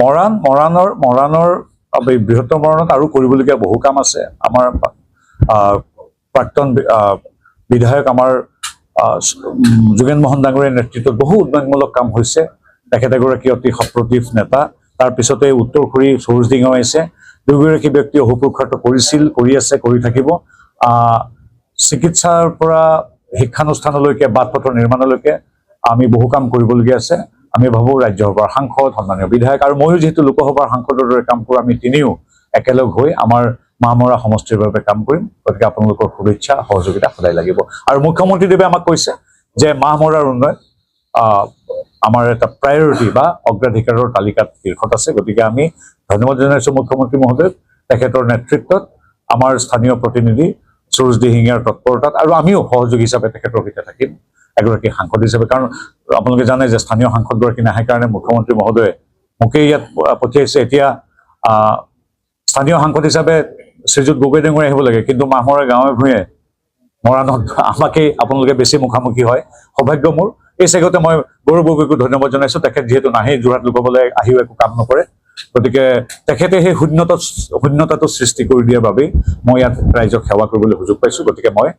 মৰাণ মৰাণৰ মৰাণৰ এই বৃহত্তৰ মৰাণত আৰু কৰিবলগীয়া বহু কাম আছে। আমাৰ প্ৰাক্তন বিধায়ক আমাৰ যোগেন মোহন ডাঙৰীয়াৰ নেতৃত্বত বহু উন্নয়নমূলক কাম হৈছে। তেখেত এগৰাকী অতি সপ্ৰতিভ নেতা। তাৰপিছতে উত্তৰসূৰী সৰোজ দিঙাও আহিছে। দুয়োগৰাকী ব্যক্তি অহোপুৰুষাৰ্থ কৰিছিল, কৰি আছে, কৰি থাকিব। চিকিৎসাৰ পৰা শিক্ষানুষ্ঠানলৈকে, বাট পথৰ নিৰ্মাণলৈকে আমি বহু কাম কৰিবলগীয়া আছে। আমি ভাবোঁ ৰাজ্যসভাৰ সাংসদ, সন্মানীয় বিধায়ক আৰু ময়ো যিহেতু লোকসভাৰ সাংসদৰ দৰে কাম কৰোঁ, আমি তিনিও একেলগ হৈ আমাৰ মাহমৰা সমষ্টিৰ বাবে কাম কৰিম। গতিকে আপোনালোকৰ শুভেচ্ছা, সহযোগিতা সদায় লাগিব। আৰু মুখ্যমন্ত্ৰীদেৱে আমাক কৈছে যে মাহমৰাৰ উন্নয়ন আমাৰ এটা প্ৰায়ৰিটি বা অগ্ৰাধিকাৰৰ তালিকাত শীৰ্ষত আছে। গতিকে আমি ধন্যবাদ জনাইছোঁ মুখ্যমন্ত্ৰী মহোদয়ক। তেখেতৰ নেতৃত্বত, আমাৰ স্থানীয় প্ৰতিনিধি সুৰজ দিহিঙীয়াৰ তৎপৰতাত আৰু আমিও সহযোগী হিচাপে তেখেতৰ সৈতে থাকিম এগৰাকী সাংসদ হিচাপে। কাৰণ আপোনালোকে জানে যে স্থানীয় সাংসদগৰাকী নাহে কাৰণে মুখ্যমন্ত্ৰী মহোদয়ে মোকেই ইয়াত পঠিয়াইছে। এতিয়া স্থানীয় সাংসদ হিচাপে শ্ৰীযুত গগৈ ডাঙৰীয়া আহিব লাগে, কিন্তু মাহমৰা গাঁৱে ভূঞে, মৰাণত আমাকেই আপোনালোকে বেছি মুখামুখি হয়। সৌভাগ্য মোৰ। এই চেগতে মই গৌৰৱ গগৈকো ধন্যবাদ জনাইছো। তেখেত যিহেতু নাহেই, যোৰহাট লোকসভালৈ আহিও একো কাম নকৰে, গতিকে তেখেতে সেই শূন্যতাটো সৃষ্টি কৰি দিয়াৰ বাবেই মই ইয়াত ৰাইজক সেৱা কৰিবলৈ সুযোগ পাইছো। গতিকে মই